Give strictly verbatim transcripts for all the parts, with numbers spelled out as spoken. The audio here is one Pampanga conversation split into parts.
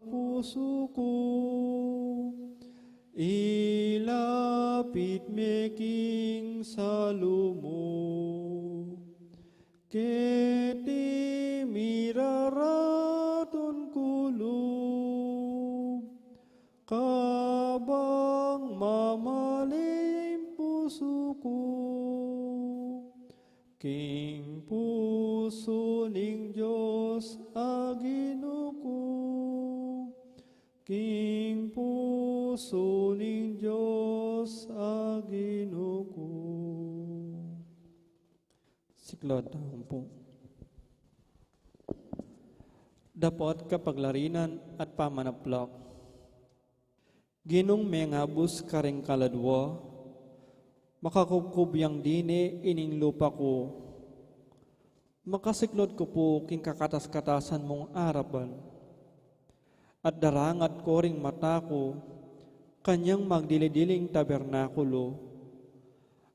pusu ku, ilapit me king salu mu. Keti miraratun ku lub, kabang mamale ing pusu ku king pusu ning Dios a Ginu ku, king pusu ning Dios a Ginu ku. Siklaud tamu pu. Dapot kapaglarinan at pamanaplak. Ginung mengabus karing kaladua, makakubkub yang dine ining lupa ku. Makasiklaud ku pu king kakatas-katasan mung arapan. At darangat ku ring mata ku kanyang magdili-diling tabernakulu,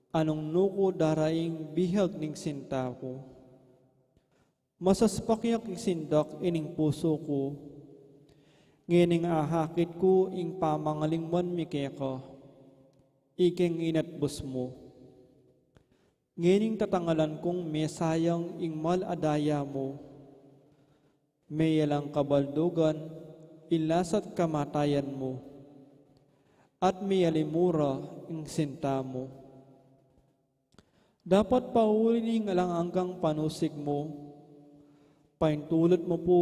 a nung nu ku daraing bihag ning sinta ku. Masaspak ya king sindak ining pusu ku, ngening ahakit ku ing pamangalingwan mi keka, ikeng inatbus mu. Ngening tatangalan kung mesayang ing mal a daya mu, meyalang kabaldugan ing lasat kamatayan mu, at meyalimura ing sinta mu. Dapat pauli ning alang anggang panusig mu, paintulut mu pu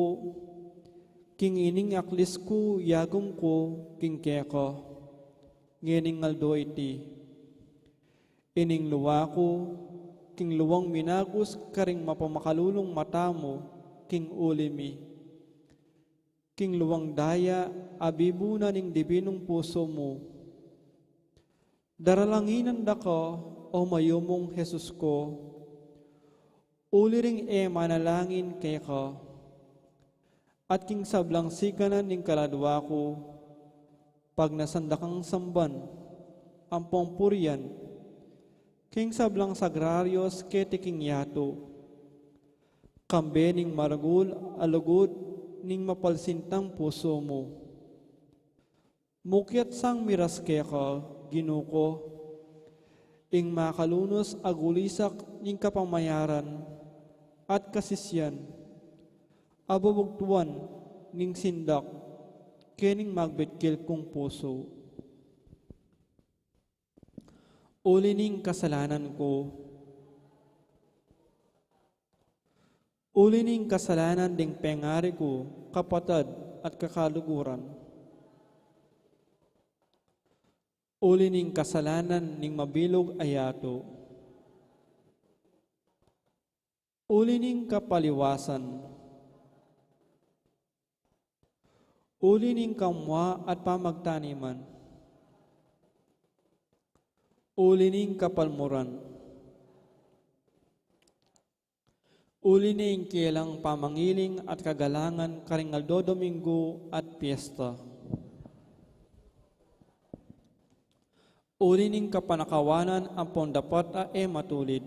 king ining aklis ku yagum ku king keka, ngening aldo iti. Ining lua ku, king luang minagus karing mapamakalulung mata mu king uli mi, king luang daya a bibu na ning dibinung pusu mu. Daralanginan da ka, o mayumung Jesus ku, uli ring e manalangin keka. At king sablang sikanan ning kaladua ku, pagnasan da kang samban ampong purian king sablang sagrarios keti king yatu, kambe ning maragul a lugud ning mapalsintang pusu mu. Mukyat sang miras keka, Ginu ku, ing makalunus a gulisak ning kapamayaran at kasisian, a bubugtuan ning sindak kening magbitkil kung pusu. Uli ning kasalanan ku. Uli ning kasalanan ding pengari ku, kapatad at kakaluguran. Uli ning kasalanan ning mabilug a yatu. Uli ning kapaliwasan. Uli ning kamua at pamagtaniman. Uli ning kapalmuran. Uli ning kelang pamangiling at kagalangan karing aldo Domingo at piesta. Uli ning kapanakawanan ampong dapat a e matulid.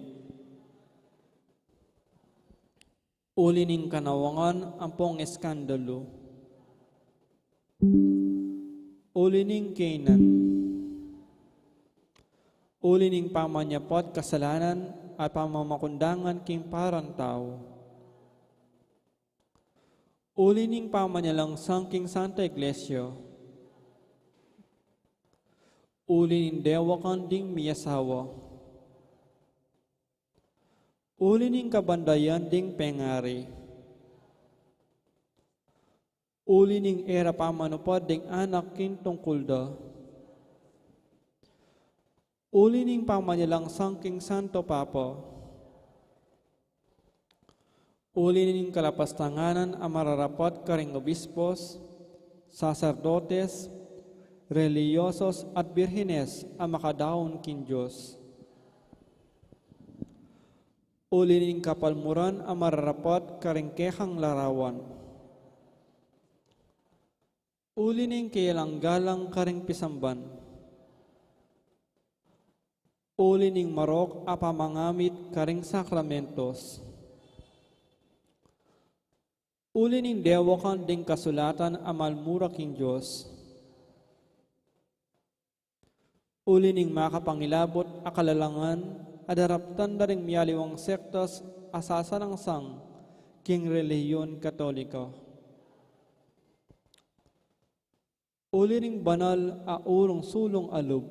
Uli ning kanawangan ampong eskandalu. Uli ning kainan. Uli ning pamanyapat kasalanan at pamamakundangan king parang tau. Uli ning pamanyalangsang king Santa Iglesia. Uli ning dewakan ding miyasawa. Uli ning kabandayan ding pengari. Uli ning e ra pamanupad ding anak king tungkul da. Uli ning pamanyalangsang king Santo Papa. Uli ning kalapastanganan a mararapat karing obispos, saserdotes, relihiyosos at birhenes a makadaun king Dios. Uli ning kapalmuran a mararapat karing kekang larawan. Uli ning kelang galang karing pisamban. Uli ning marok a pamangamit karing sakramentos. Uli ning dewakan ding kasulatan a malmura king Dios. Uli ning makapangilabut a kalalangan a daraptan da ring mialiwang sektas a sasalangsang king relihiyon Katoliko. Uli ring banal a urung sulung a lub.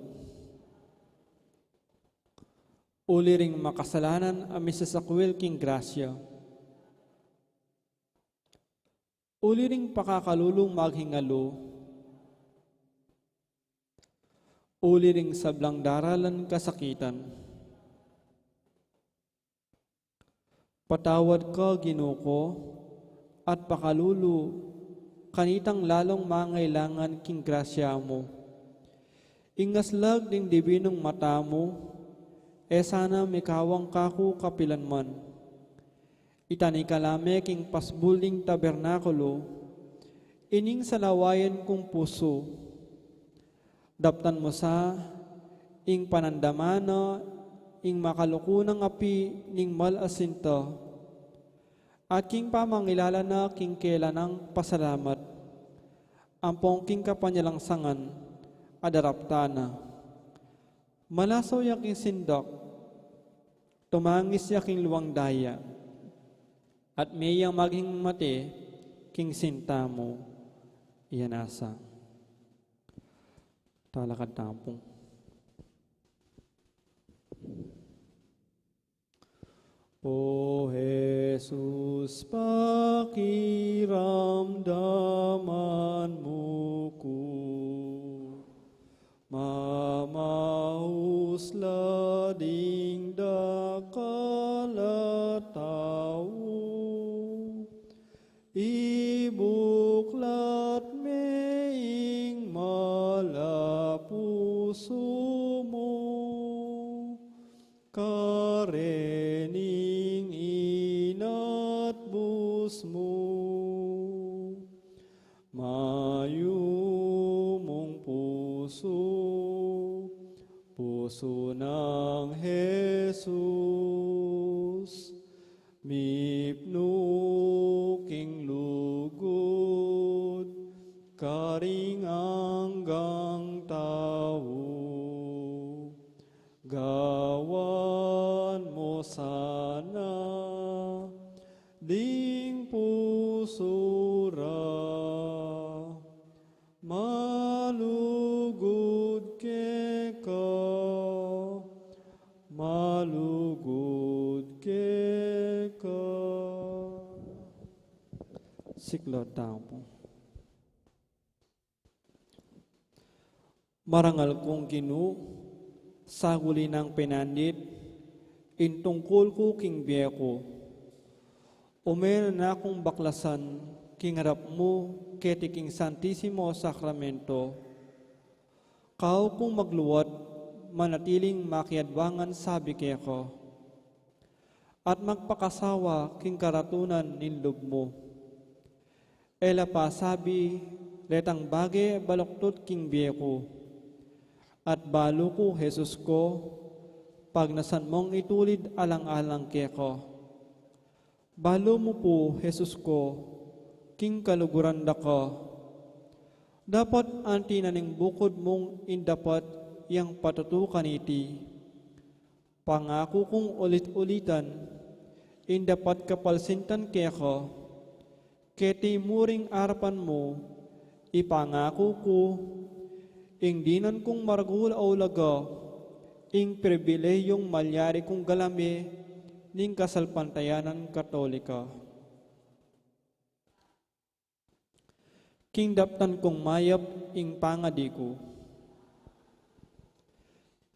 Uli ring makasalanan a misasakwil king grasya. Uli ring pakakalulung maghingalu. Uli ring sablang daralan kasakitan. Patawad ka, Ginu ku, at pakalulu kanitang lalung mangailangan king grasya mu. Ing aslag ding dibinung mata mu, e sana mikawang kaku kapilan man. Itani ka la me king pasbul ding tabernakulu, ining salawayan kung pusu. Daptan mu sa ing panandaman na ing makaluku nang api ning mal a sinta, at king pamangilala na king kela nang pasalamat, ampong king kapanyalangsangan a daraptan na. Malaso ya king sindak, tumangis ya king luang daya, at meyang maging mate king sinta mu. Iyan asa. Talakad tamu pung. O Jesus, pakiramdaman mu ku. Mamaus la ding dakal a tau, ibuklat me ing mal a pusu mu karening inatbus mu. Mayumung pusu, pusu nang Jesus, mipnu king lugud karing anggang tau. Gawan mu sana ding pusu ra malugud keka, malugud keka. Siklaud tamu pu. Marangal kung Ginu, saguli nang penandit ing tungkul ku king bie ku. Ume na kung baklasan king arap mu keti king Santisimo Sakramento. Kau kung magluat manatiling makiadwangan sabi keka at magpakasawa king karatunan ning lub mu. E la pasabi retang bage baluktut king bie ku. At balu ku, Jesus ku, pagnasan mung itulid alang-alang keka. Balu mu pu, Jesus ku, king kaluguran da ka. Dapat anti na ning bukud mung ing dapat yang patutukan iti. Pangaku kung ulit-ulitan ing dapat kapalsintan keka, keti muring arapan mu, ipangaku ku ing dinan kung maragul a ulaga ing pribilehiyung malyari kung galame ning kasalpantayanan Katolika. King daptan kung mayap ing pangadi ku.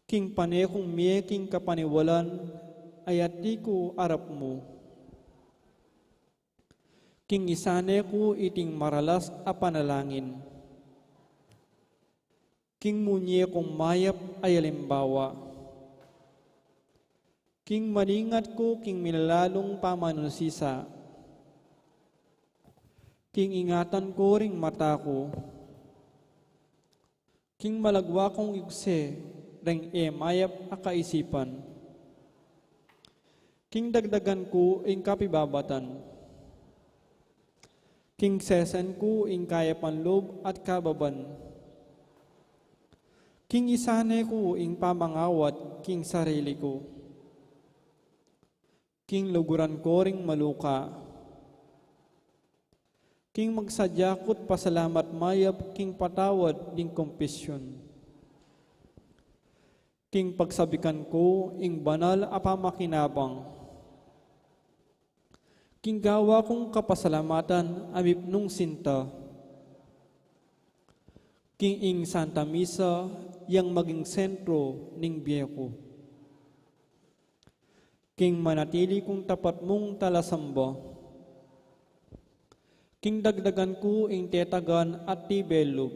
King pane kung mie king kapaniwalan a yati ku arap mu. King isane ku iting maralas a panalangin. King munye kung mayap a alimbawa. King maningat ku king milalalung pamanusisa. King ingatan ku ring mata ku. King malagwa kung igse reng e mayap a kaisipan. King dagdagan ku ing kapibabatan. King sesen ku ing kayapan lub at kababan. King isane ku ing pamangawat king sarili ku. King luguran ko ring maluka. King magsadya ku't pasalamat mayap king patawad ding kompisyon. King pagsabikan ku ing banal a pamakinabang. King gawa kung kapasalamatan a mipnung sinta. King ing Santa Misa yang maging sentro ning bie ku. King manatili kung tapat mung talasamba. King dagdagan ku ing tetagan at tibe lub.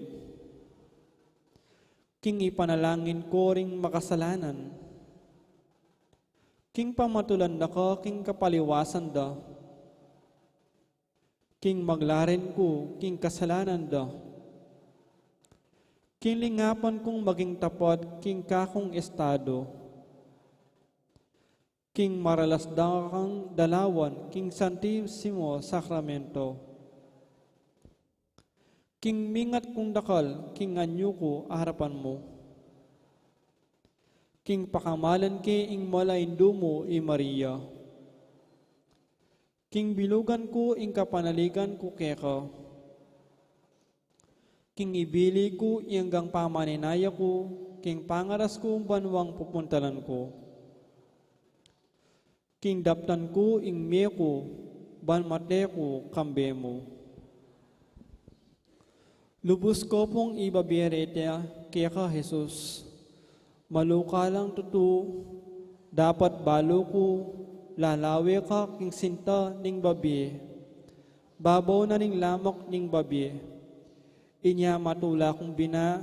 King ipanalangin ko ring makasalanan. King pamatulan da ka king kapaliwasan da. King maglarin ku king kasalanan da. King lingapan kung maging tapat king kakung estado. King maralas da kang dalawan king Santisimo Sakramento. King mingat kung dakal king anyu ku arapan mu. King pakamalan ke ing mala Indu mu i Maria. King bilugan ku ing kapanaligan ku keka. King ibili ku ing anggang pamaninaya ku, king pangaras ku banwang pupuntalan ku. King daptan ku ing mie ku, ban mate ku kambe mu. Lubus ko pung ibabie reti keka Jesus. Maluka lang tutu, dapat balu ku, lalawe ka king sinta ning babie. Babaw na ning lamak ning babie. Inya matula kung bina,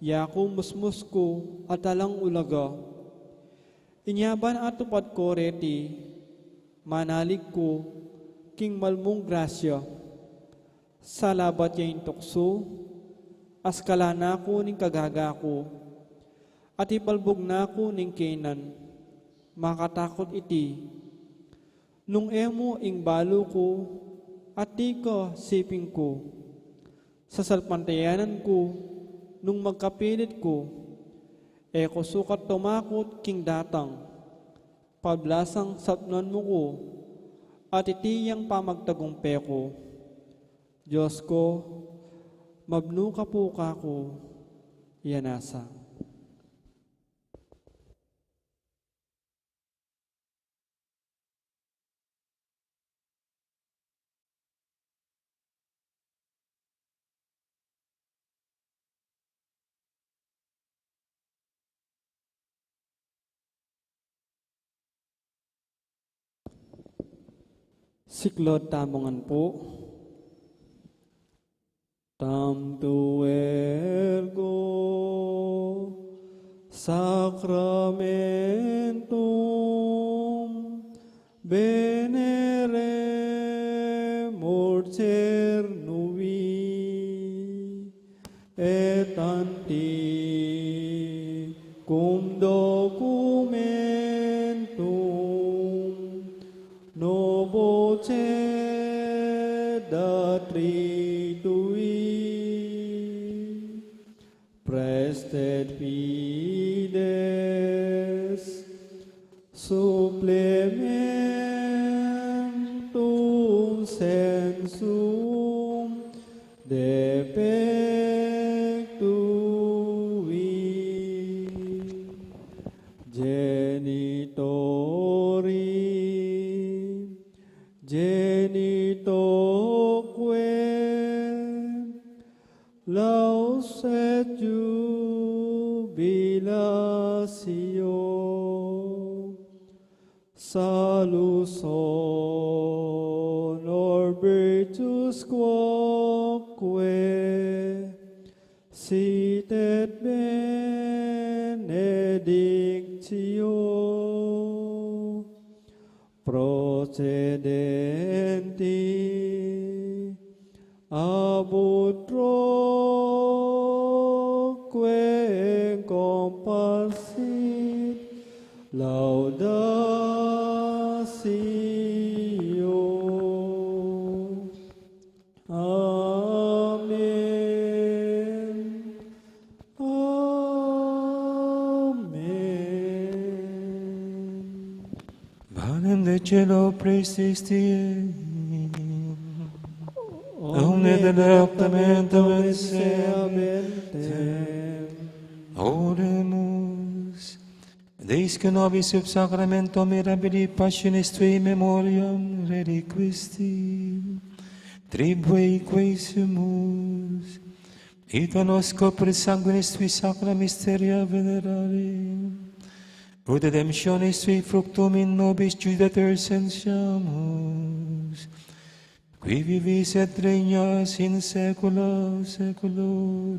yaku musmus ku at alang ulaga. Inya ban atupad ko reti, manalig ku, king malmung grasya. Salabat ya ing tuksu, askala na ku ning kagaga ku, at ipalbug na ku ning kenan, makatakut iti. Nung e mu ing balu ku, at di ka siping ku. Sasalpantayanan ku, nung magkapilit ku, e ku sukat tumakut king datang. Pablasang sapnan mu ku, at iti yang pamagtagumpe ku. Dios ku, mabnu ka pu kaku, ya nasa. Siklaud tamu ngan pu. Tantum ergo sacramentum veneremur cernui, et antiquum documentum novo cedat ritui. Praestet fides supplementum censum defectui. Genitori, genitoque, laus et jubilatio, salus honor virtus quoque, sit et benedictio, procedenti ab utroque comparsit laudatio. Celo praesistis. Omne delectamentum esse abentem. Oremus. Deis que nobis sub sacramentum mirabilis passionis tuae memoriam reliquisti, tribueque sumus, ita nos quo per sanguinis tuis sacra mysteria venerari, ut redemptionis tuae fructum in nobis judicatur sensiamus, qui vivis et regnas in saecula saeculorum.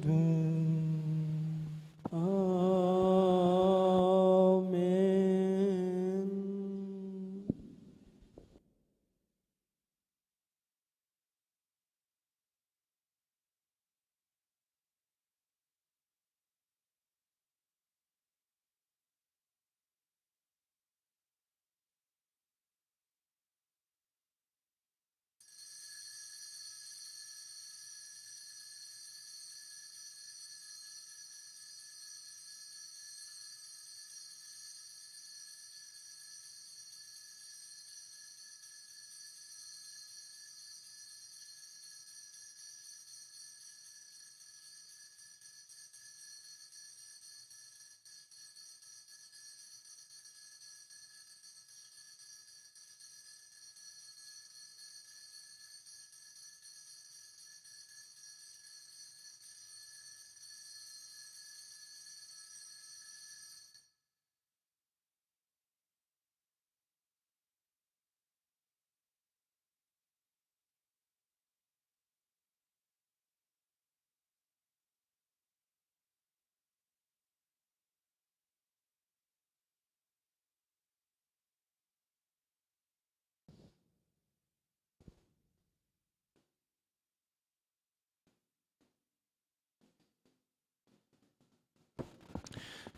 Amen.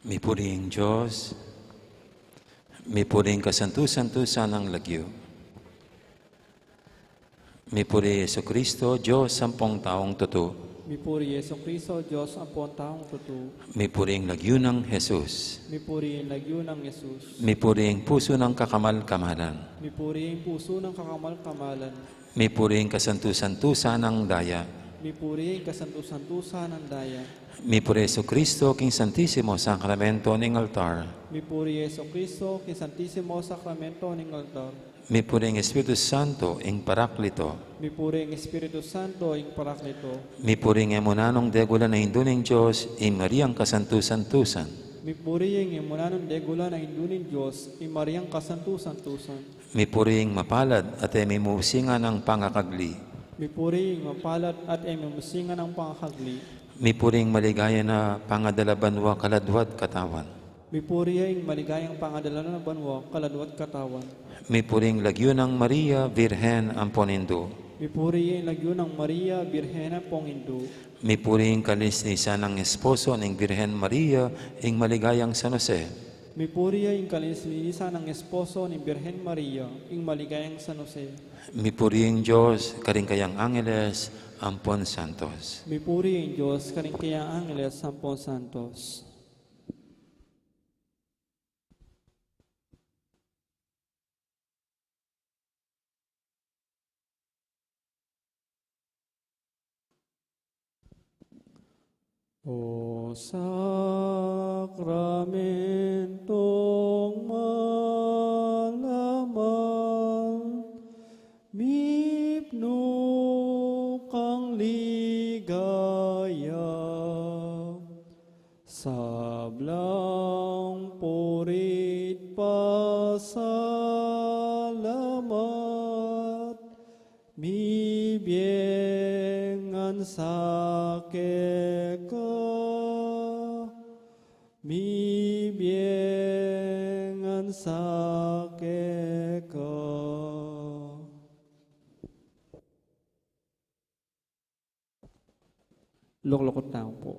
Mipuri ing Dios, mipuri ing kasantu-santusan nang lagyu. Mipuri i Jesucristo, Dios ampong taung tutu. Mipuri i Jesucristo, Dios ampong taung tutu. Mipuri ing lagyu nang Jesus. Mipuri ing lagyu nang Jesus. Mipuri ing pusu nang kakamal-kamalan. Mipuri ing pusu nang kakamal-kamalan. Mipuri ing kasantu-santusan nang daya. Mipuri ing kasantu-santusan nang daya. Mipuri i Jesucristo king Santisimo Sakramento ning altar. Mipuri i Jesucristo king Santisimo Sakramento ning altar. Mipuri ing Espiritu Santo ing Paraklito. Mipuri ing Espiritu Santo ing Paraklito. Mipuri ing e mu nanung degulan a Indu ning Dios, i Mariang kasantu-santusan. Mipuri ing e mu nanung degulan a Indu ning Dios, i Mariang kasantu-santusan. Mipuri ing mapalad at e mimusingan a pangakagli. Mipuri ing mapalad at e mimusingan a pangakagli. Mipuri ing maligaya nang pangadala banua kaladwa't katawan. Mipuri ing maligayang pangadala nang banua kaladwa't katawan. Mipuri ing lagyu nang Maria, Birhen ampon Indu. Mipuri ing lagyu nang Maria, Birhen ampon Indu. Mipuri ing kalinis-linisan nang esposo ning Birhen Maria, ing maligayang San Jose. Mipuri ing kalinis-linisan nang esposo ning Birhen Maria, ing maligayang San Jose. Mipuri ing Dios karing kayang angeles ampon santos. Mipuri ing Dios karing kayang angeles ampon santos. O sakramentong malamal, mipnu kang ligaya, sablang puri't pasalamat, mibie ngan sa keka, mibie ngan sa keka. Luklukut tamu pu.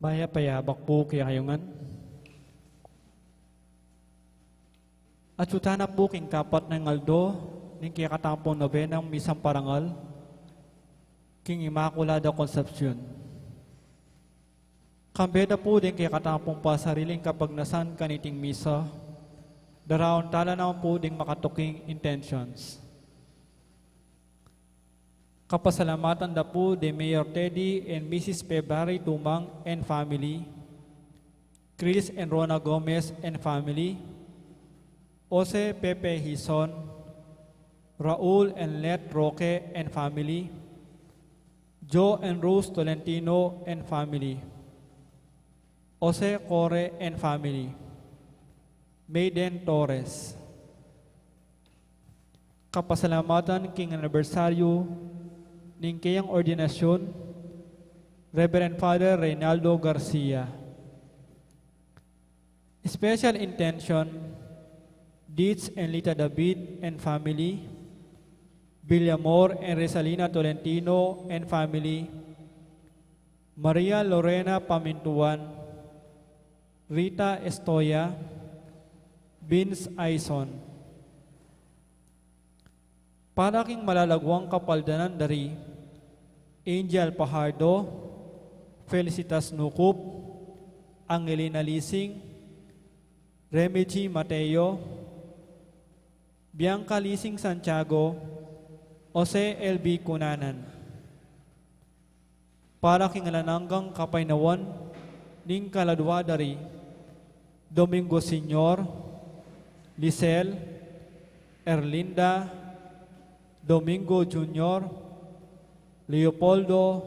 Mayap a yabak pu kekayu ngan. Atiu tana pu king kapat nang aldo ning kekatamung nobenang misang parangal king Inmaculada Concepcion. Kambe da pu ding kekatamung pasariling kapagnasan kaniting misa, daraun tala naman pu ding makatuking intentions. Kapasalamatan da pu di Mayor Teddy and Missus February Tumang and family, Chris and Rona Gomez and family, Jose Pepe Hizon, Raul and Let Roque and family, Joe and Rose Tolentino and family, Jose Core and family, Maiden Torres. Kapasalamatan king anibersaryu ning keyang ordinasyun, Reverend Father Reynaldo Garcia. Special intention, Dietz and Lita David and family, Villamor and Resalina Tolentino and family, Maria Lorena Pamintuan, Rita Estoya, Vince Aison. Para king malalaguang kapaldanan dari Angel Pajardo, Felicitas Nucup, Angelina Lising, Remy G Mateo, Bianca Lising Santiago, Jose L B Cunanan. Para king alang anggang kapaynawan ning kaladua dari Domingo Senior, Lisel, Erlinda, Domingo Junior, Leopoldo,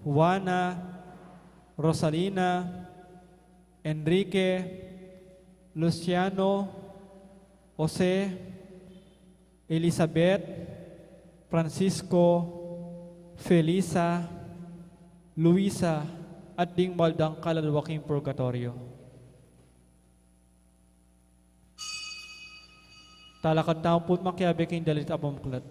Juana, Rosalina, Enrique, Luciano, Jose, Elizabeth, Francisco, Felisa, Luisa, at ding mabaldang kaladua king purgatoryo. Talakad tamu pu't makiabe king dalit a pamuklat.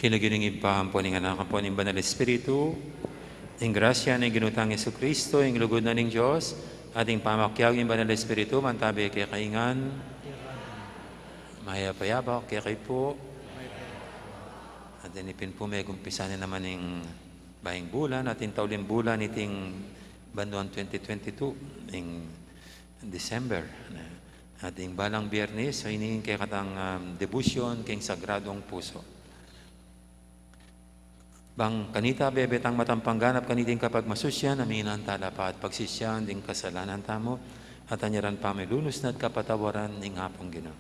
King lagyu ning Ibpa, ampo ning Anak, ampo ning Banal Espiritu, ing grasya ning Ginu tang Jesucristo, ing lugud na ning Dios, at ing pamakiabe ning Banal Espiritu, mantabi kekayu ngan. Mayap a yabak kekayu pu. At ini pin pu, megumpisan na naman ing bayung bulan, at ing tauling bulan iting banua twenty twenty-two, ing December. At ing balang Biyernes, ini ing kekatang, um, debosyon king Sagradong Puso. Bang kanita bebe tang matampang ganap kaniting kapagmasusyan, aminan tala pa at pagsisyan ding kasalanan tamu, at anyaran pa milunus na at kapatawaran ning Apung Ginu.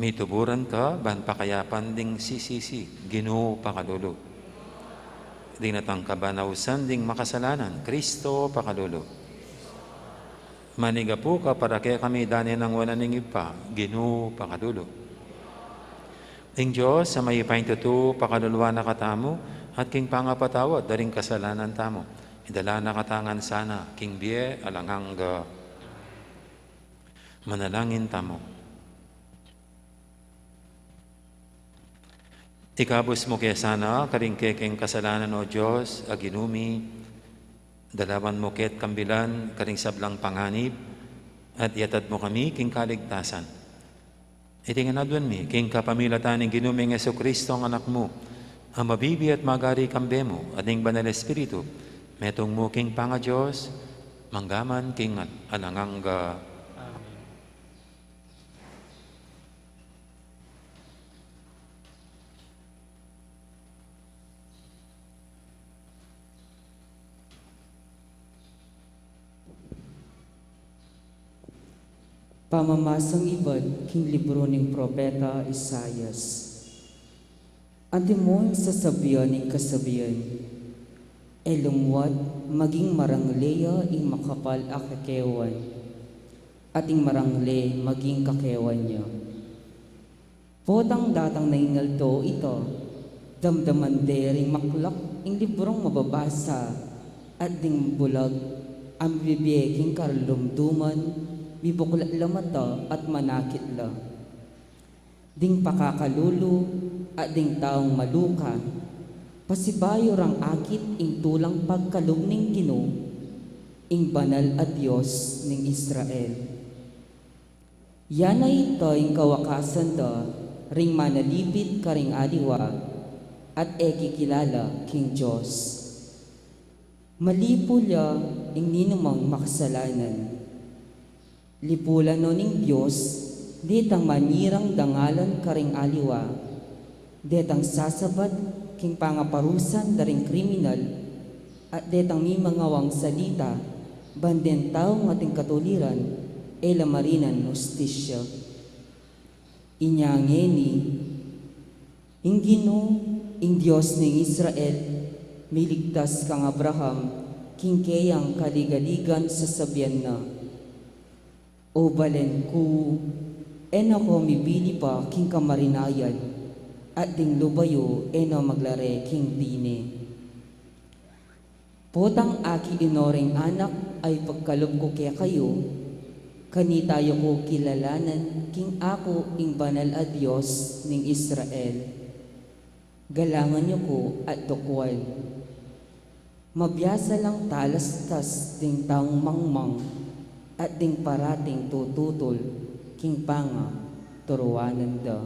Mituburan ka ban pakayapan ding sisisi, Ginu, pakalulu. Ding natangkaban ausan ding makasalanan, Kristo, pakalulu. Manigapu ka para kekami, dane nang wanan ning Ibpa, Ginu, pakalulu. Ing Dios a mayupayang tutu pakaluluan na katamu, at king pangapatawad da ring kasalanan tamu, idala na katamu ngan sana king bie alang angga. Manalangin tamu. Ikabus mu ke sana karing kekeng kasalanan, o Dios a Ginu mi, dalawan mu ke't kambilan karing sablang panganib, at iatad mu kami king kaligtasan. Iti ngan aduan mi king kapamilatan ning Ginu ming Jesucristo, a Anak mu, a mabibie at magari kambe mu at ning Banal Espiritu, metung mu king pangaDios, mangga man king alang angga. Amen. Pamamasang ibat king libru ning propeta Isaias. Antimo ing sasabian ning kasabian, e lumuat maging marangle ya ing makapal a kekewan, at ing marangle maging kakewan ya. Potang datang na ing aldo ita, damdaman de ring maklak ing librung mababasa, at ding bulag a mibibie king karlumduman, mibuklat la mata at manakit la. Ding pakakalulu at ding taung maluka, pasibayu rang akit ing tulang pagkalub ning Ginu, ing Banal a Dios ning Israel. Yana ita ing kawakasan da ring manalipit karing aliwa, at e kikilala king Dios. Malipul ya ing ninumang makasalanan. Lipulan no ning Dios detang manirang dangalan karing aliwa, detang sasabat king pangaparusan da ring kriminal, at detang mimangawang salita ban deng taung ating katuliran e la marinan hustisya. Inya ngeni, ing Ginu, ing Dios ning Israel, miligtas kang Abraham king keyang kaligaligan, sasabian na, O balen ku, e na ko mibili pa king kamarinayan, at ding lupa yu e na maglare king dine. Potang aki ino ring anak a ipagkalub ku kekayu, kanita yu ku kilalanan king aku ing Banal a Dios ning Israel. Galangan yu ku at dukuan. Mabiasa lang talastas ding taung mangmang at ding parating tututul king pangaturuanan da.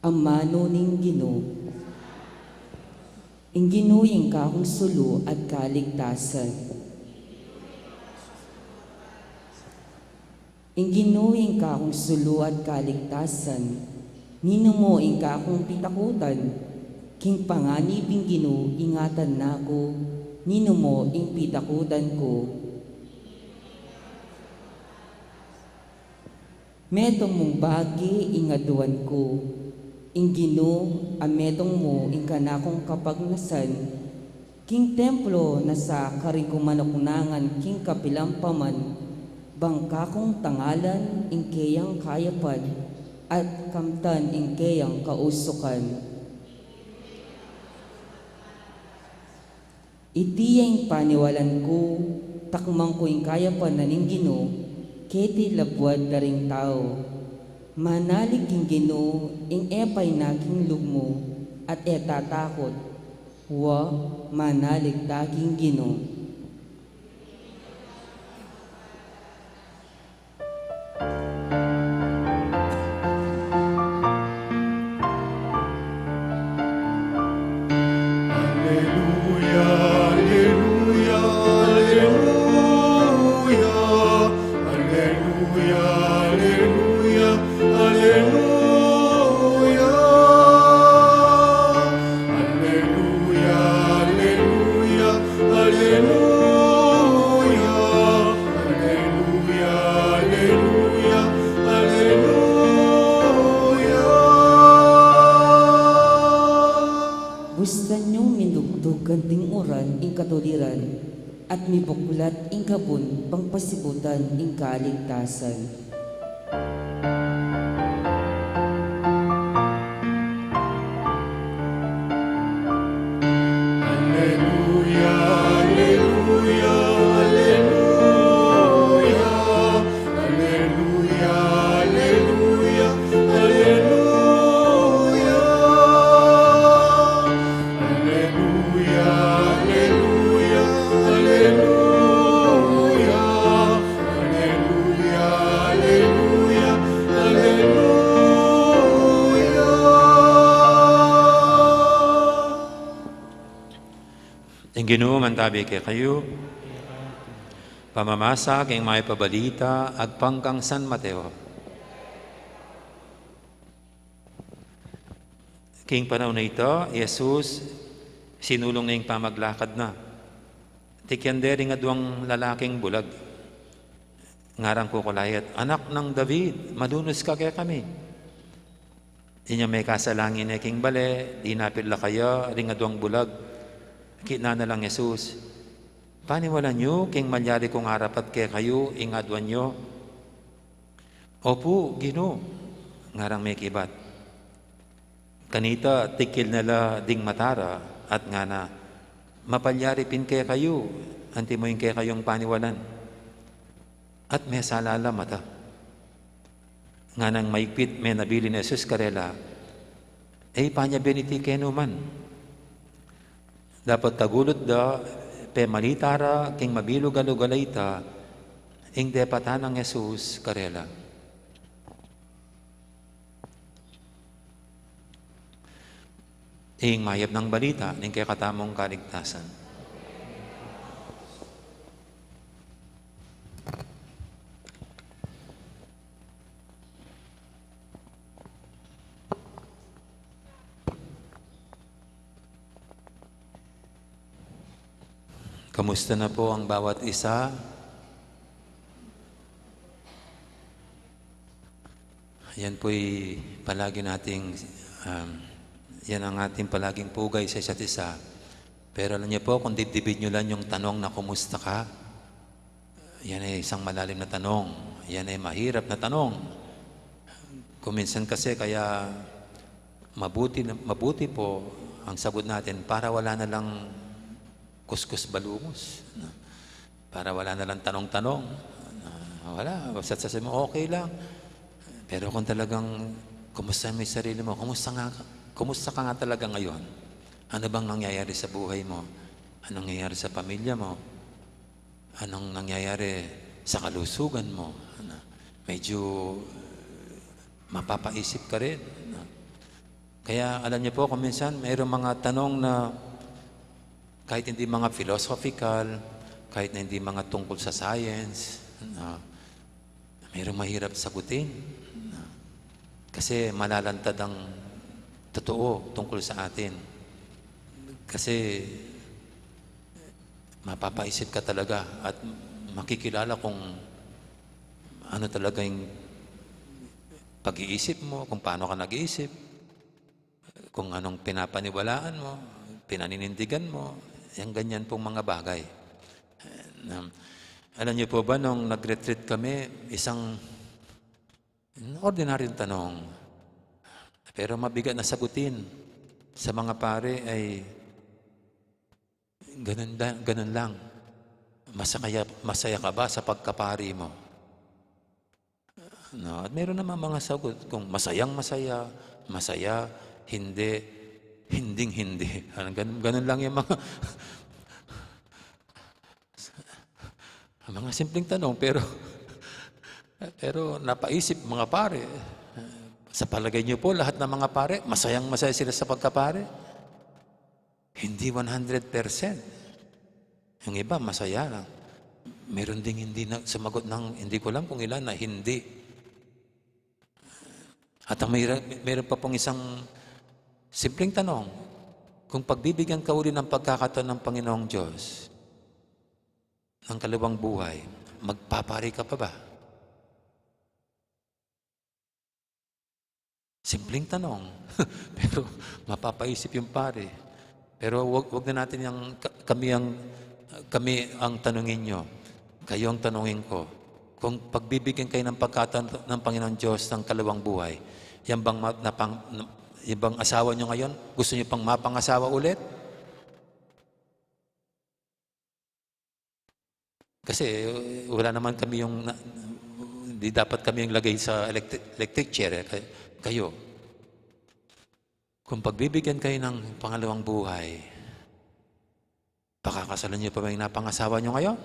Amanu ning Ginu. Ing Ginu ing kakung sulu at kaligtasan. Ing Ginu ing kakung sulu at kaligtasan, ninu mu ing kakung pitakutan? King panganib ing Ginu ingatan na ku, ninu mu ing pitakutan ku? Metung mung bage ing aduan ku, ing Ginu a metung mu ing kanakung kapagnasan, king templo na sa karing kumanuknangan king kapilan pa man, bang kakung tangalan ing keyang kayapan at kamtan ing keyang kausukan. Iti ya ing paniwalan ku, takmang ku ing kayapan na ning Ginu keti labuad da ring tau. Manalig king Ginu ing e pa ina king lub mu, at e tatakut. Wa, manalig ta king Ginu. Alleluia, alleluia, alleluia. Alleluia, alleluia, alleluia. Alleluia, alleluia, alleluia. Alleluia, alleluia, at mibuklat ing gabun bang pasibutan ing kaligtasan. Aleluya, aleluya, aleluya. Aleluya, aleluya, aleluya. Aleluya, aleluya, aleluya. Aleluya, aleluya, aleluya. Ing Ginu mantabi kekayu. Pamamasa king Mayap a Balita agpang kang San Mateo. King panaun a ita, i Jesus sinulung na ing pamaglakad na. Tikyan de ring aduang lalaking bulag. Ngarang kukulayat, "Anak nang David, malunus ka kekami." Inyang mekasalangin ne king bale, dinapit la kaya ring aduang bulag. Kinana lang Jesus, "Paniwalan yu king malyari kung arapat kekayu ing aduan yu?" "Opu, Ginu," ngarang mekibat. Kanita tikil na la ding mata ra at ngana, "Mapalyari pin kekayu anti mo ing kekayung paniwalan." At mesala la mata. Nganang maigpit menabilin Jesus karela, "E pa nya biniti kenu man." Dapot kagulut da, pemalita ra king mabilug a lugal a ita ing depatan nang Jesus karela. Ing mayap nang balita ning kekatamung kaligtasan. Kamusta na po ang bawat isa? Yan po'y palagi nating, um, yan ang ating palaging pugay sa isa't isa. Pero alam niyo po, kung dibdibin niyo lang yung tanong na, "Kumusta ka?" Yan ay isang malalim na tanong. Yan ay mahirap na tanong. Kung minsan kasi kaya mabuti na, mabuti po ang sagot natin para wala na lang kuskus balungos, no? Para wala na lang tanong-tanong. Ah, wala, basta sasabihin mo, "Okay lang." Pero kung talagang, kumusta mo yung sarili mo? Kumusta nga, kumusta ka nga talaga ngayon? Ano bang nangyayari sa buhay mo? Anong nangyayari sa pamilya mo? Anong nangyayari sa kalusugan mo? Ano, medyo, eh, mapapaisip ka rin, no? Kaya alam niyo po, kung minsan mayroong mga tanong na kahit hindi mga philosophical, kahit na hindi mga tungkol sa science, no? Mayroong mahirap sagutin, no? Kasi malalantad ang totoo tungkol sa atin. Kasi mapapaisip ka talaga at makikilala kung ano talaga yung pag-iisip mo, kung paano ka nag-iisip, kung anong pinapaniwalaan mo, pinaninindigan mo, yung ganyan pong mga bagay. Um, alam niyo po ba, nung nag-retreat kami, isang ordinaryong tanong, pero mabigat na sagutin sa mga pare ay ganun, da- ganun lang. Masaya, masaya ka ba sa pagkapari mo? No? At meron naman mga sagot kung masayang masaya, masaya, hindi, hinding hindi. Ano, ganun, ganun lang yung mga mga simpleng tanong, pero, pero napaisip, mga pare. Sa palagay niyo po, lahat ng mga pare, masayang-masaya sila sa pagkapare? Hindi one hundred percent. Yung iba, masaya lang. Meron ding hindi na sumagot ng, hindi ko alam kung ilan na hindi. At ang mayra-, meron pa pong isang simpleng tanong, kung pagbibigyan ka uli ng pagkakataon ng Panginoong Diyos ng kalawang buhay, magpapari ka pa ba? Simpleng tanong, pero mapapaisip yung pare. Pero wag, wag na natin yung ka-, kami ang Kami ang tanungin nyo, kayo ang tanungin ko. Kung pagbibigyan kayo ng pagkatan ng Panginoon Diyos ng kalawang buhay, yan bang, ma- napang, yan bang asawa nyo ngayon? Gusto nyo pang mapangasawa ulit? Kasi, uh, wala naman kami yung na- di dapat kami yung lagay sa electric, electric chair, eh, kay- kayo. Kung pagbibigyan kayo ng pangalawang buhay, pakakasalan nyo pa ba yung napangasawa nyo ngayon?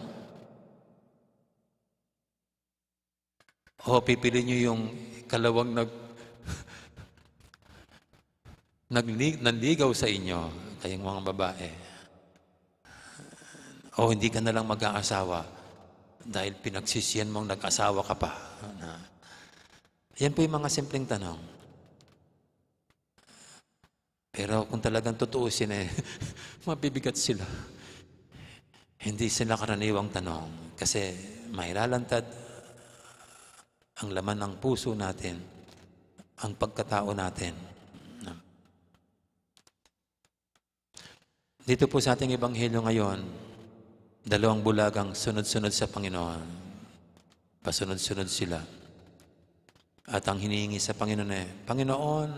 O pipili nyo yung kalawang nag nagli- nanligaw sa inyo, kayong mga babae? O hindi ka na lang mag-aasawa dahil pinagsisihan mong nag-asawa ka pa? Na, yan po yung mga simpleng tanong. Pero kung talagang tutuusin, eh, mabibigat sila. Hindi sila karaniwang tanong kasi mailalantad ang laman ng puso natin, ang pagkatao natin. Dito po sa ating ebanghelyo ngayon, dalawang bulagang sunod-sunod sa Panginoon. Pasunod-sunod sila. At ang hinihingi sa Panginoon eh, "Panginoon,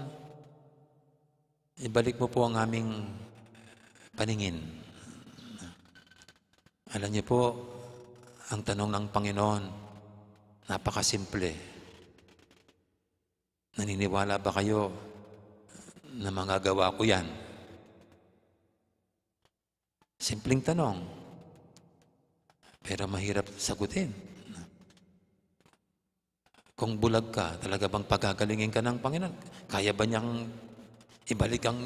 ibalik mo po ang aming paningin." Alam niyo po, ang tanong ng Panginoon, napakasimple. "Naniniwala ba kayo na magagawa ko yan?" Simpleng tanong. Pero mahirap sagutin. Kung bulag ka, talaga bang pagagalingin ka ng Panginoon? Kaya ba niyang ibalik ang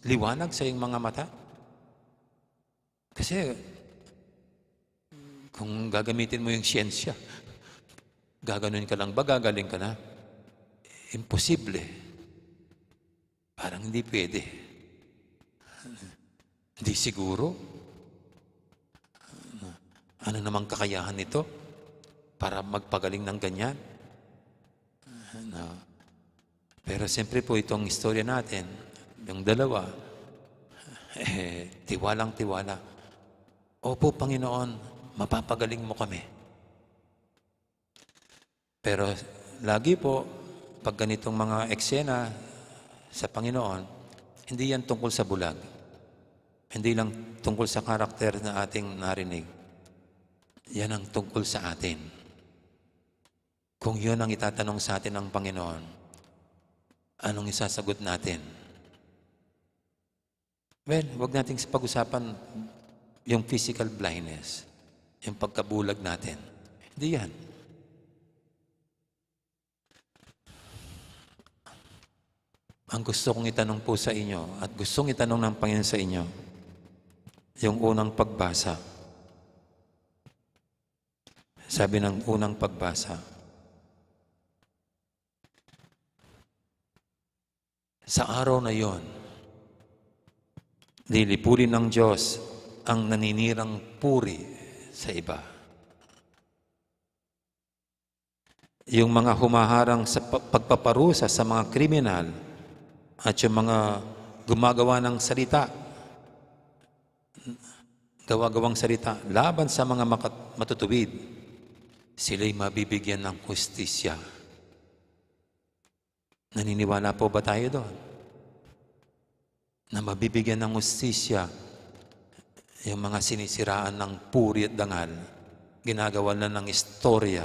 liwanag sa iyong mga mata? Kasi kung gagamitin mo yung siyensya, gaganunin ka lang ba, gagaling ka na? Imposible. Parang hindi pwede. Hindi siguro. Ano namang kakayahan nito para magpagaling ng ganyan? No? Pero siyempre po, itong istorya natin, yung dalawa, eh, tiwalang-tiwala. "Opo, Panginoon, mapapagaling mo kami." Pero lagi po, pag ganitong mga eksena sa Panginoon, hindi yan tungkol sa bulag. Hindi lang tungkol sa karakter na ating narinig. Yan ang tungkol sa atin. Kung yun ang itatanong sa atin ng Panginoon, anong isasagot natin? Well, wag nating pag-usapan yung physical blindness, yung pagkabulag natin. Hindi yan. Ang gusto kong itanong po sa inyo, at gustong itanong ng Panginoon sa inyo, yung unang pagbasa. Sabi ng unang pagbasa, "Sa araw na yon, lilipulin ng Diyos ang naninirang puri sa iba." Yung mga humaharang sa pa- pagpaparusa sa mga kriminal at yung mga gumagawa ng salita, gawa-gawang salita laban sa mga makat- matutuwid, sila'y mabibigyan ng hustisya. Naniniwala po ba tayo doon? Na mabibigyan ng hustisya yung mga sinisiraan ng puri at dangal, ginagawa na ng istorya,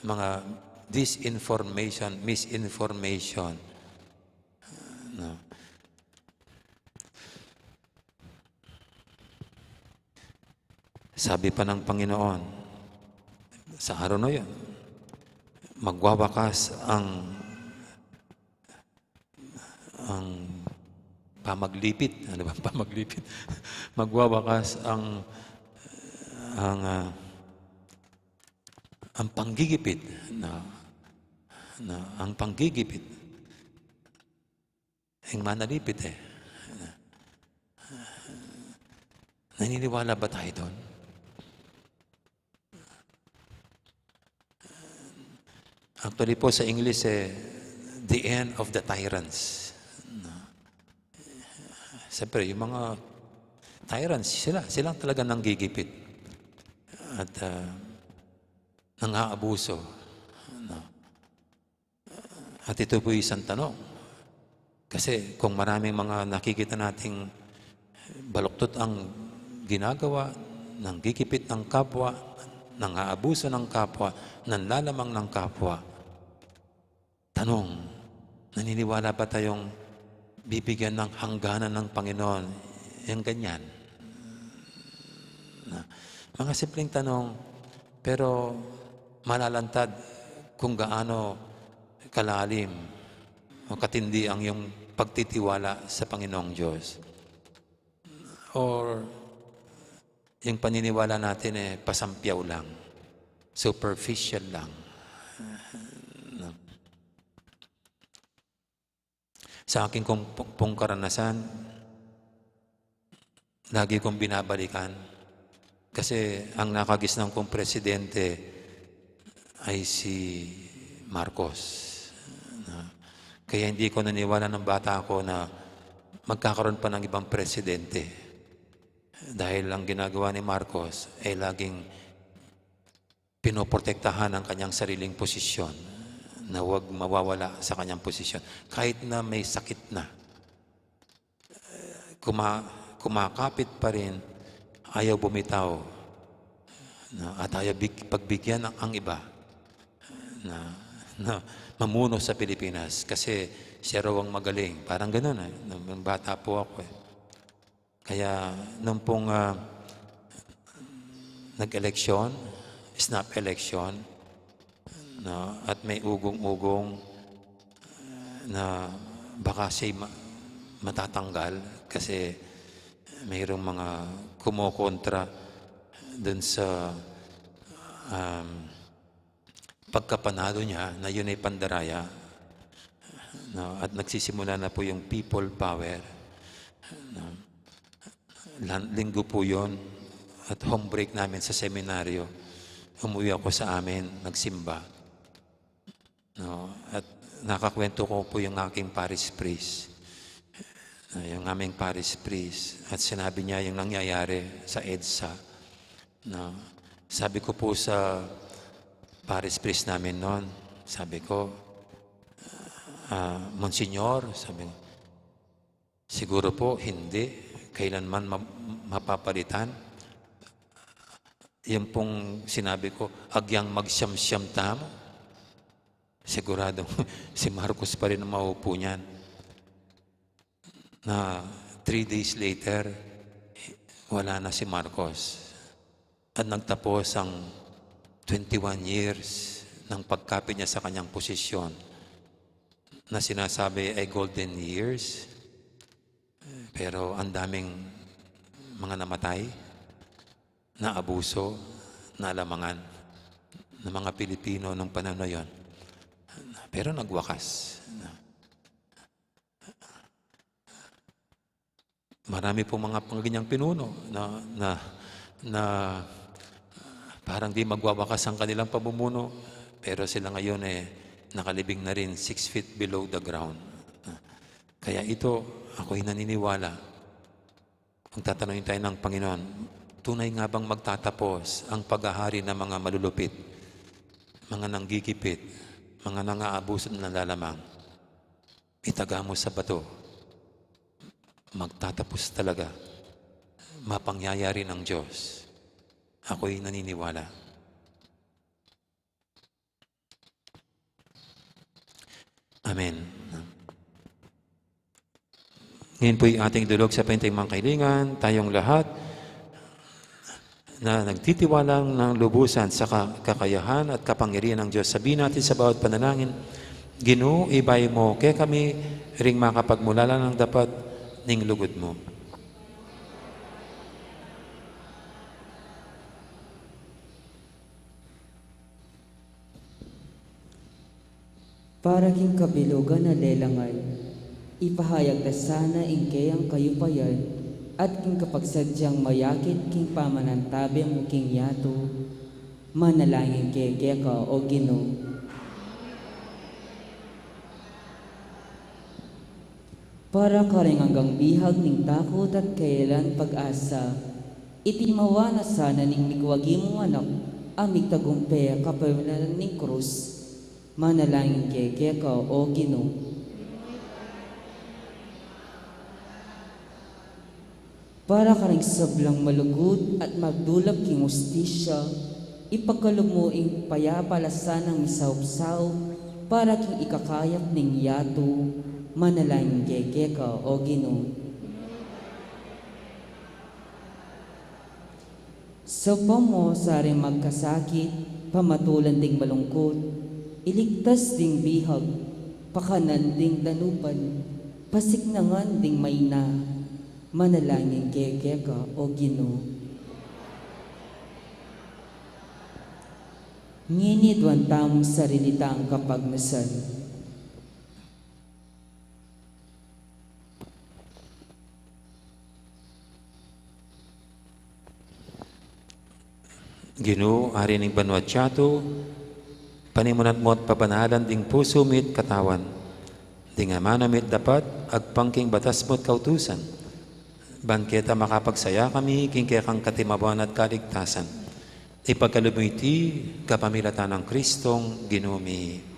mga disinformation, misinformation. No? Sabi pa ng Panginoon, sa araw na yun, magwawakas ang, ang pamaglipit. Ano ba ang pamaglipit? Magwawakas ang, ang, ah, ang panggigipit. Na, na, ang panggigipit. Ang manalipit eh. Naniniwala ba tayo doon? Actually po sa English eh, the end of the tyrants. No? Siyempre, yung mga tyrants sila. Silang talaga nanggigipit at, ah, nang-aabuso, no? At ito po isang tanong. Kasi kung maraming mga nakikita nating baluktot ang ginagawa, nanggigipit ng kapwa, nang-aabuso ng kapwa, nanlalamang ng kapwa, tanong, naniniwala ba tayong bibigyan ng hangganan ng Panginoon yung ganyan? Na, mga simpleng tanong, pero malalantad kung gaano kalalim o katindi ang iyong pagtitiwala sa Panginoong Diyos. Or yung paniniwala natin, eh, pasampyaw lang, superficial lang. No? Sa akin kong pu-, pong karanasan, lagi kong binabalikan. Kasi ang nakagisnan kong presidente ay si Marcos. Na, kaya hindi ko naniwala ng bata ako na magkakaroon pa ng ibang presidente. Dahil ang ginagawa ni Marcos ay laging pinoprotektahan ang kanyang sariling posisyon, na huwag mawawala sa kanyang posisyon. Kahit na may sakit na, kuma-, kumakapit pa rin, ayaw bumitaw, no? At ayaw big-, pagbigyan ang, ang iba na, na mamuno sa Pilipinas kasi siya raw ang magaling. Parang ganun, eh. Nung bata po ako, eh. Kaya nung pong, ah, nag-eleksyon, snap election, no, at may ugong-ugong na baka siya'y ma-, matatanggal kasi mayroong mga kumokontra dun sa, um, pagkapanalo niya na yun ay pandaraya, no? At nagsisimula na po yung people power, no? Lan-, linggo po yun at home break namin sa seminaryo. Umuwi ako sa amin, nagsimba. No? At nakakwento ko po yung aking parish priest. No, yung aming parish priest. At sinabi niya yung nangyayari sa EDSA. No? Sabi ko po sa parish priest namin noon, sabi ko, "Ah, Monsignor," sabi ko, "siguro po hindi kailanman ma-, mapapalitan." Yan pong sinabi ko, "Agyang magsyam-syam tamu, siguradong si Marcos pa rin ang maupo niyan." Na three days later, wala na si Marcos. At nagtapos ang twenty-one years ng pagkapit niya sa kanyang posisyon na sinasabi ay golden years. Pero ang daming mga namatay, naabuso, nalamangan ng mga Pilipino nung panahon na yon. Pero nagwakas. Marami pong mga panganyang pinuno na, na, na parang di magwawakas ang kanilang pamumuno, pero sila ngayon, eh, nakalibing na rin, six feet below the ground. Kaya ito, ako'y naniniwala, kung tatanungin tayo ng Panginoon, tunay nga bang magtatapos ang paghahari ng mga malulupit, mga nanggigipit, mga nangaabuso at nanlalamang? Itaga mo sa bato, magtatapos talaga. Mapangyayari ng Diyos. Ako'y naniniwala. Amen. Ngayon po'y ating idulog sa pahintang mga kaibigan, tayong lahat na nagtitiwalang ng lubusan sa ka-, kakayahan at kapangyarihan ng Diyos. Sabihin natin sa bawat panalangin, "Ginu, ibay mo kekami ring makapagmulala ng dapat ning lugud mo." Para king kabilugan a lelangan, ipahayag da sana ing keyang kayupayan at king kapagsadyang mayakit king pamanantabe mu king yatu, manalangin ke keka, O Ginu. Para karing anggang bihag ning takut at kayalan pag-asa, iti mawa na sana ning mikawagi mung Anak a migtagumpe kapamilatan ning krus. Manalangin kami keka, O Ginu. Para karing sablang malugud at magdulap king hustisya, ipagkalub mu ing payapa a lasanang misaup-saup para king ikakayap ning yatu. Manalangin kami keka, O Ginu. Saupan mu sa ring magkasakit, pamatulan ding malungkut, iligtas ding bihag, pakanan ding danupan, pasiknangan ding maina. Manalangin kami keka, O Ginu. Ngeni duan tamung sarili tang kapagnasan. Ginu, Ari ning banua at yatu, panimunan mu at pabanalan ding pusu mi't katawan, ding amanu mi't dapat agpang king batas mu't kautusan, ban keta makapagsaya kami king kekang katimaban at kaligtasan. Ipagkalub mu iti kapamilatan nang Kristong Ginu mi.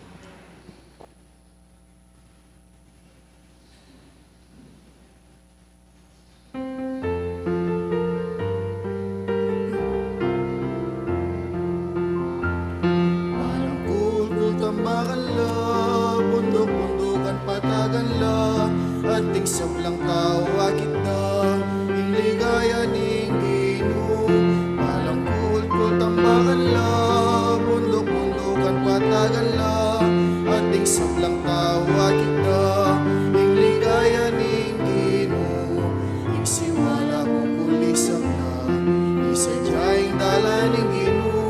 Malangkulkul tambakan la, bunduk-bundukan patagan la, anting sablang tau akit da ing ligaya ning Ginu. Malangkulkul tambakan la, bunduk-bundukan patagan la, anting sablang tau akit da ing ligaya ning Ginu. Ing siwala ku kulisan na, isadya ing dalan ning Ginu,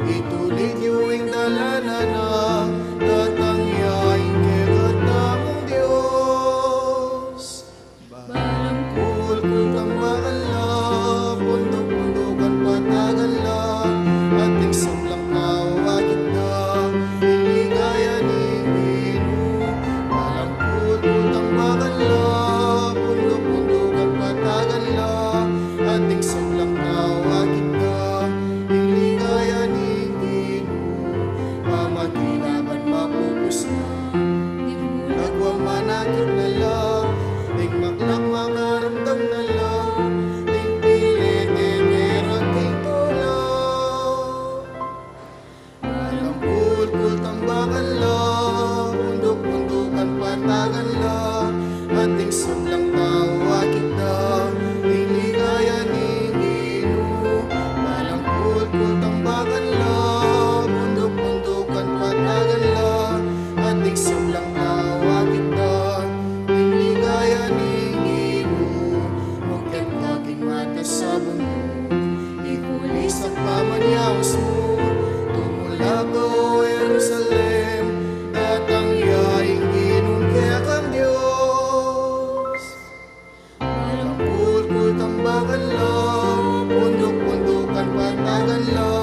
itulid yu ing dalan na, datang ya ing kekatamung Dios. Malangkulkul tambakan la, bunduk-bundukan patagan la, anting sablang tau akit da ing ligaya ning Ginu. Malangkulkul tambakan la, bunduk-bundukan patagan la, anting sablang tau akit da ing ligaya ning Ginu. Pamati la ban mapupus na, ding bulag wa manakit na la, ding maklak makaramdam na la, ding pilit e merag king tula. Malangkulkul tambakan la, bunduk-bundukan patagan la, anting sablang tau akit da ing ligaya ning Ginu. Malangkulkul tambakan la, bunduk-bundukan patagan la, anting sablang tau akit da ing ligaya ning Ginu. Mokyat ka king matas a bunduk, ikulis ing pamanyaus mu, tumula ka, O Jerusalem, datang ya ing Ginung kekang Dios. Malangkulkul tambakan la, bunduk-bundukan patagan la,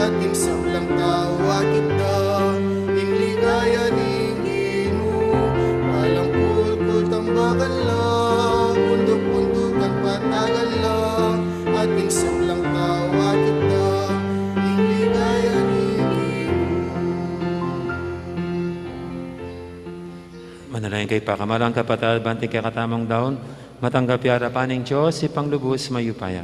anting sablang tau akit da ing ligaya ning Ginu. Malangkulkul tambakan la, bunduk-bundukan patagan la, anting sablang tau akit da ing ligaya ning Ginu. Manalangin kayu pakamalan kapatad, ban ing kekatamung daun matanggap ya arapan ning Dios, Ibpang lubus mayupaya.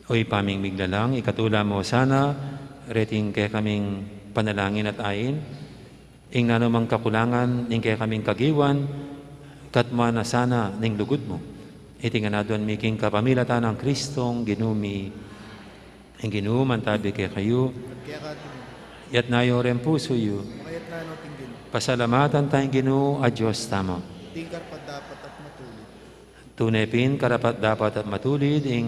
O Ibpa ming miglalang, ikatula mu sana reting kekaming panalangin at ain ing nanumang kakulangan ning kekaming kagiwan, katmuan na sana ning lugud mu. Iti ngan aduan mi king kapamilatan nang Kristong Ginu mi. Ing Ginu mantabi kekayu. At keka naman. Itas yu ring pusu yu. Makaitas no king Ginu. Pasalamatan taya ing Ginu a Dios tamu. Atin karapat-dapat at matulid. Tune pin karapat-dapat at matulid ing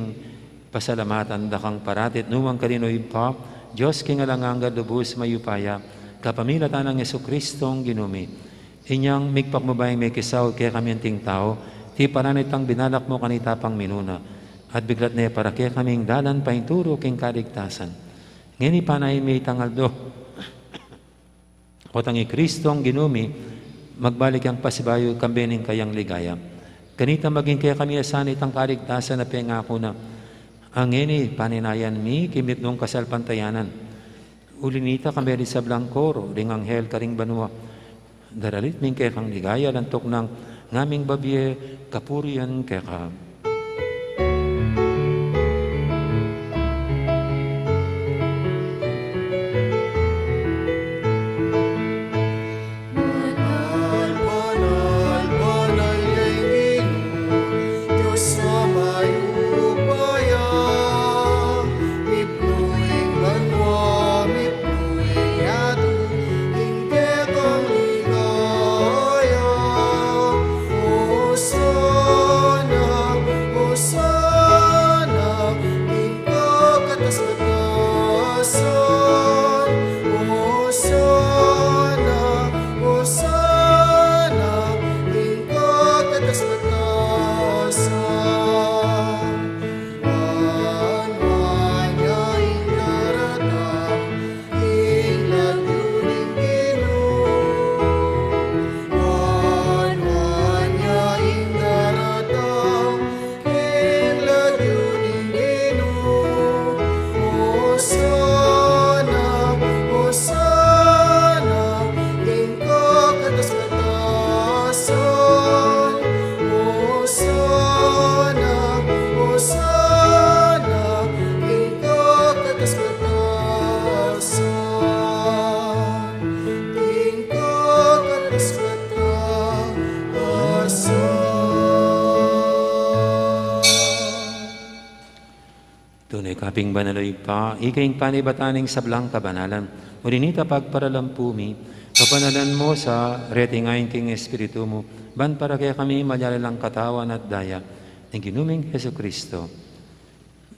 pasalamatan da kang parati at nukarin man, O Ibpa, Dios king alang angga, lubus mayupaya, kapamilatan nang Jesucristong Ginu mi. Inyang migpakubay ing mekisaul kekami anting tau, tipanan itang binalak mu kanita pang minuna. At biglat ne para kekaming dalan paintulu king kaligtasan. Ngeni panayan mi itang aldo. Potang i Kristong Ginu mi, magbalik yang pasibayu kambe ning kayang ligaya. Kanita maging kekami na sana itang kaligtasan a pengaku na. Ngeni, paninayan mi, king mitmung kasalpantayanan. Uli nita kambe ring sablang koro, ring anghel karing banua. Daralit mi ing kekang ligaya, lantuk nang ngaming babie kapurian keka. Banal, banal, banal ya ing Ginu, Dios a mayupaya. Mipnu ing banua, mipnu ing yatu, ing kekang ligaya. Hosana, Hosana, ing kakatas-katasan. Hosana, Hosana, ing kakatas-katasan. Banua na ing daratang, ing lagyu ning Ginu. Banua na ing daratang, ing lagyu ning Ginu. Hosana, Hosana, ing kakatas-katasan. Hosana, Hosana, ing kakatas-katasan. Ing kakatas-katasan. Tune ka pin banal, o Ibpa, ika ing panibatan ning sablang kabanalan. Uli nita pagparalampu mi, kabanalan mu sa reting ain king Espiritu mu, ban para kekami malyari lang katawan at daya ning Ginu ming Jesucristo.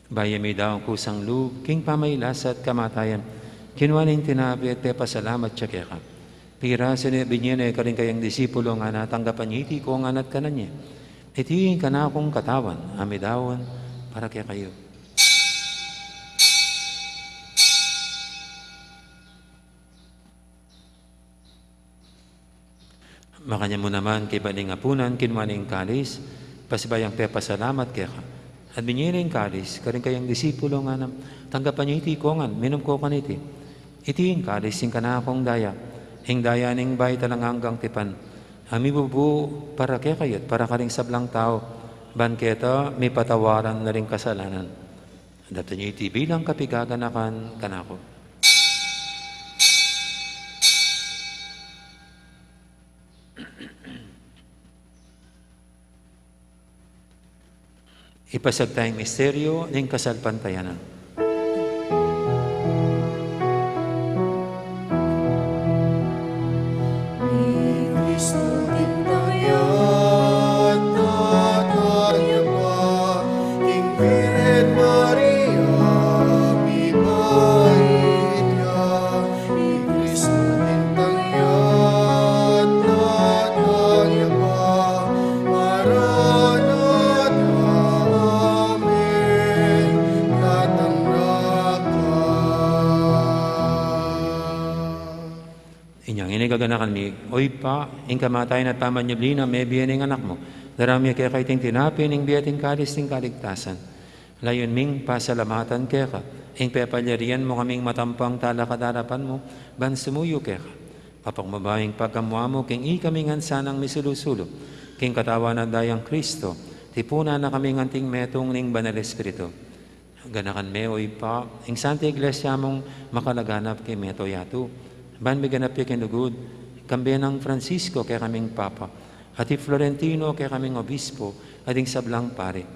Bayu ya midaun kusang lub king pamagkasakit at kamatayan, kinua ne ing tinape at pepasalamat ya keka. Pirasu ne, binie ne karing kayang disipulo, ngana, tanggapan ye iti kongan at kanan ye. Iti ing kanakung katawan a midaun para kekayu. Makanyan mu naman kaybat ning apunan, kinua ne ing kalis, pasibayu yang pepasalamat keka. At binie ne ing kalis karing kayang disipulo, ngana, tanggapan ye iti kongan, minum kayu kaniti. Iti ing kalis ning kanakung daya, ing daya ning bayu at alang anggang tipan, a mibubu para kekayu at para karing sablang tau, ban keta mipatawaran na ring kasalanan. Daptan ye iti bilang kapaganakan kanaku. Ipasiag taya ing misteryu ning kasalpantayanan. Ni Kristu king taya, tatang ya pa, king Birhen Maria, mibait ya. Ni Kristu king taya, tatang ya pa, Maranatha, amen, datang na ka. Inyang ini gaganakan mi, O Ibpa, ing kamatayan at pamanyubli na mebie ning Anak mu, daraun mi keka iting tinape ning bie at ing kalis ning kaligtasan. Layun ming pasalamatan keka ing pepalyarian mu kaming matampang talakad king arapan mu, ban sumuyu keka. Papakumbaba ing pagamu-amu king ikami ngan sanang misulu-sulu king katawan at dayang Kristo, tipunan na kaming anting metung ning Banal Espiritu. Ganakan me, O Ibpa, ing Santa Iglesia mung makalaganap king mabilug a yatu, ban miganap ya king lugud, kambe nang Francisco kekaming Papa, at i Florentino kekaming Obispo, at ding sablang pari.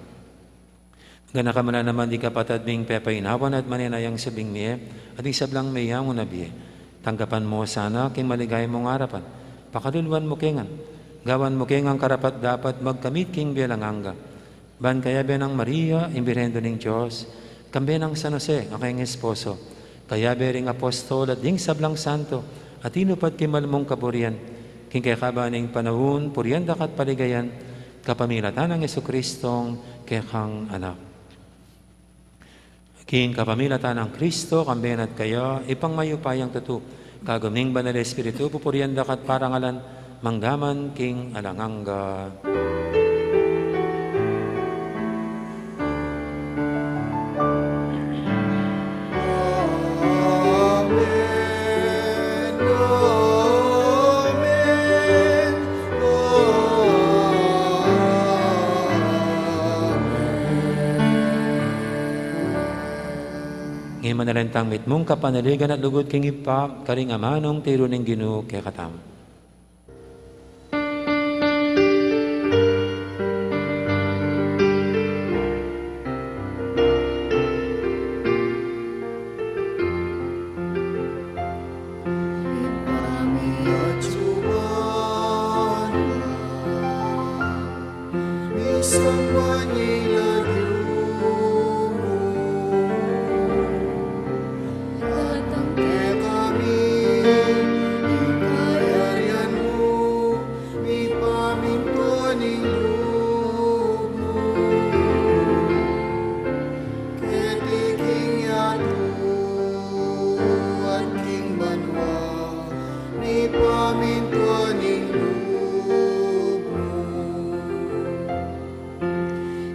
Ganakan mu na naman ding kapatad ming pepainawan at manenayang subling mie, at ding sablang meyangu na bie. Tanggapan mu sana king maligaya mung arapan, pakaluluan mu ke ngan, gawan mu ke ngan karapat-dapat magkamit king bie alang angga. Ban kayabe nang Maria, ing Birhen Indu ning Dios, kambe nang San Jose, a kayang esposo, kayabe ring apostol at ding sablang santo, a tinupad king malmung kaburian, king kekaba ning panaun, purian da ka at paligayan, kapamilatan nang Jesucristong kekang Anak. King kapamilatan nang Kristo, kambe na at kaya, Ibpang mayupayang tutu, kagum ning Banal Espiritu, pupurian da ka at parangalan, mangga man king alang angga. Ngeni manalangin tang mitmung kapanaligan at lugud king Ibpa, karing amanung tiru ning Ginu kekatamu. Ibpa mi, atiu ka man, misamban ya ing lagyu mu, datang kekami ing kayarian mu, mipamintuan ing lub mu keti king yatu at king banua, mipamintuan ing lub mu.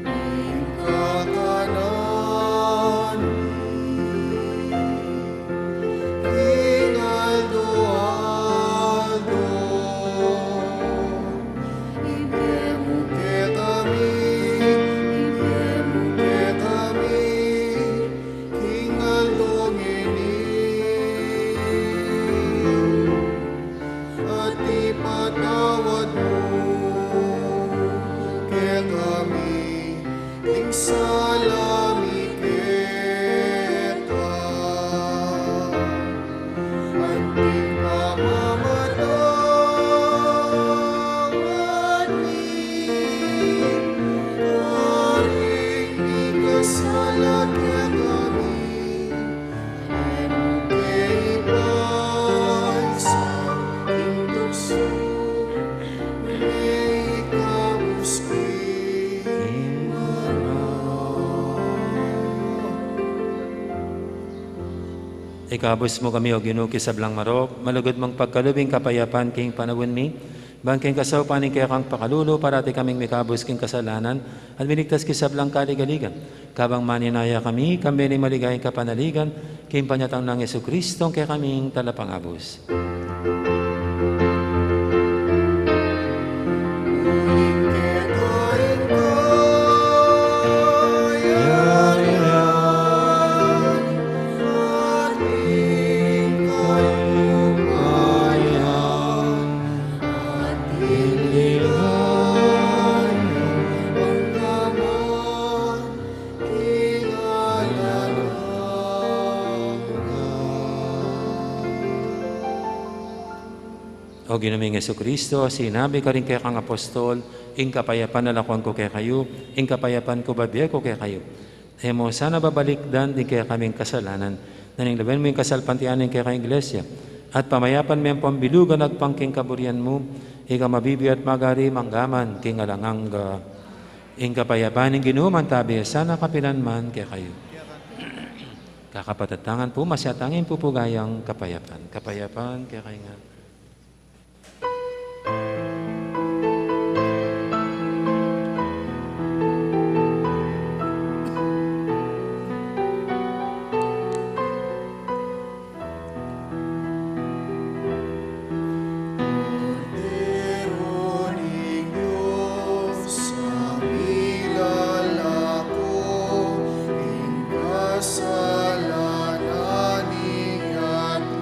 Ing kakanan mi king aldo-aldo, ibie mu kekami, ibie mu kekami king aldo ngeni, at ipatawad mu kekami ing sala mi keka, anti ing pamamatawad mi karing mikasala kekami, e mu ke ibagsak king tuksu, nune ikabus ku king marok. Ikabus mu kami, O Ginu, king sablang marok, malugud mung pagkalub ing kapayapan king panaun mi, ban king kasaupan ning kekang pakalulu, parati kaming mikabus king kasalanan, at miligtas king sablang kaligaligan. Kabang maninaya kami, kambe ning maligayang kapanaligan, king panyatang nang Jesucristo, ing kekaming Talapangabus. O Ginu ming Jesucristo, sinabi karing kekang apostol, ing kapayapan lalakwan ku kekayu, ing kapayapan ku bibie ku kekayu. E mu sana babalikdan ding kekaming kasalanan, nune lawen mu ing kasalpantayanan ning kekang Iglesia, at pamayapan me ampong bilugan agpang king kaburian mu, ika a mabibie at magari mangga man king alang angga. Ing kapayapan ning Ginu mantabi ya sana kapilan man kekayu. Kakapatad, tangan pu, masyat tang ing pupugayang kapayapan. Kapayapan kekayu ngan. Kordero ning Dios, a milalako ing kasalanan ning yatu.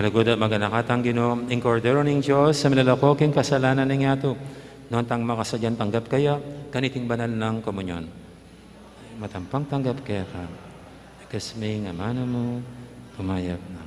Lugud at maganaka tang Ginu, ing Kordero ning Dios, a milalako king kasalanan ning yatu. Nuan tang makasadyang tanggap kaya, kaniting banal nang komunyon. Matampang tanggap keka, ikasming amanu mu, kumayap na.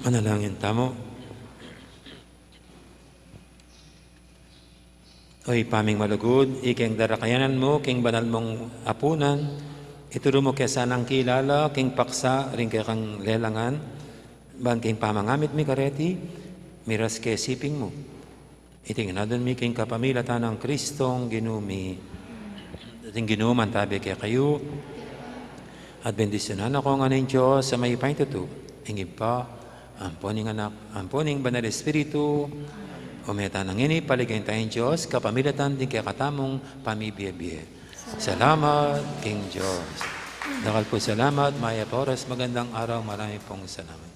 Manalangin tamu. O Ibpa ming malugud, ikeng darakayanan mu king banal mung apunan, ituru mu ke sanang kilala king paksa ring kekang lelangan, ban king pamangamit mi kareti, miras ke siping mu. Iti ngan adwan mi king kapamilatan nang Kristong Ginu mi. Ing Ginu mantabi kekayu. At bendisyunan na ko ngan ning Dios a mayupaya king tutu, ing Ibpa, ampo ning Anak, ampo ning Banal Espiritu. Ume tana ngeni ing paligayan da king Dios kapamilatan ding kekatamung pamibie-bie. Salamat king Dios. Dakal pung salamat, mayap a oras, magandang araw, marami pong salamat.